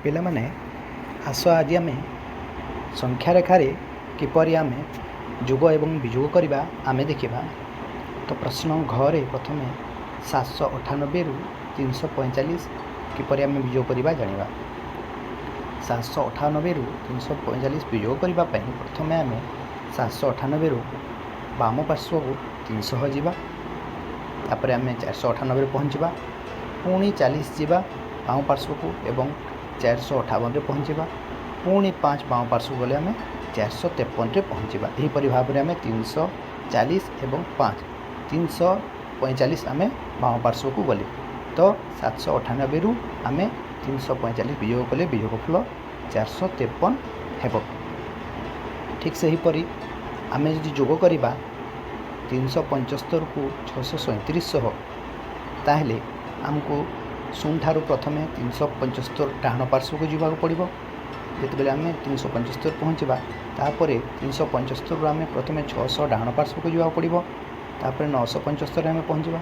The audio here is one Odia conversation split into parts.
ପିଲାମାନେ, ଆସ ଆଜି ଆମେ ସଂଖ୍ୟା ରେଖାରେ କିପରି ଆମେ ଯୋଗ ଏବଂ ବିଯୋଗ କରିବା ଆମେ ଦେଖିବା। ତ ପ୍ରଶ୍ନ ଘରେ ପ୍ରଥମେ 798ରୁ 345 କିପରି ଆମେ ବିଯୋଗ କରିବା ଜାଣିବା। 798ରୁ 345 ବିଯୋଗ କରିବା ପାଇଁ ପ୍ରଥମେ ଆମେ 798ରୁ ବାମ ପାର୍ଶ୍ୱକୁ 300 ଯିବା, ତାପରେ ଆମେ 498ରେ ପହଞ୍ଚିବା, ପୁଣି 40 ଯିବା ବାମ ପାର୍ଶ୍ୱକୁ ଏବଂ 458ରେ ପହଞ୍ଚିବା, ପୁଣି 5 ବାମ ପାର୍ଶ୍ୱକୁ ଗଲେ ଆମେ 453ରେ ପହଞ୍ଚିବା। ଏହିପରି ଭାବରେ ଆମେ 340 ଏବଂ 5, 345 ଆମେ ବାମ ପାର୍ଶ୍ୱକୁ ଗଲେ। ତ 798ରୁ ଆମେ 345 ବିଯୋଗ କଲେ ବିଯୋଗଫଳ 453 ହେବ। ଠିକ୍ ସେହିପରି ଆମେ ଯଦି ଯୋଗ କରିବା 375କୁ 637 ସହ, ତାହେଲେ ଆମକୁ ଶୂନ ଠାରୁ ପ୍ରଥମେ 375 ଡାହାଣ ପାର୍ଶ୍ୱକୁ ଯିବାକୁ ପଡ଼ିବ। ଯେତେବେଳେ ଆମେ 375 ପହଞ୍ଚିବା, ତାପରେ 375ରୁ ଆମେ ପ୍ରଥମେ 600 ଡାହାଣ ପାର୍ଶ୍ୱକୁ ଯିବାକୁ ପଡ଼ିବ, ତାପରେ 975ରେ ଆମେ ପହଞ୍ଚିବା।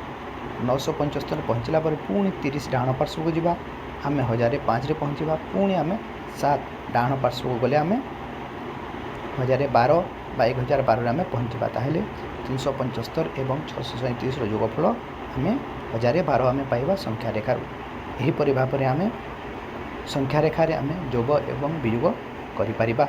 975 ପହଞ୍ଚିଲା ପରେ ପୁଣି 30 ଡାହାଣ ପାର୍ଶ୍ୱକୁ ଯିବା, ଆମେ 1005ରେ ପହଞ୍ଚିବା। ପୁଣି ଆମେ 7 ଡାହାଣ ପାର୍ଶ୍ୱକୁ ଗଲେ ଆମେ 1012 ବା 1012ରେ ଆମେ ପହଞ୍ଚିବା। ତାହେଲେ 375 ଏବଂ 637ର ଯୋଗଫଳ ଆମେ 1012 ଆମେ ପାଇବା ସଂଖ୍ୟା ରେଖାରୁ। ଏହିପରି ଭାବରେ ଆମେ ସଂଖ୍ୟା ରେଖାରେ ଆମେ ଯୋଗ ଏବଂ ବିଯୋଗ କରିପାରିବା।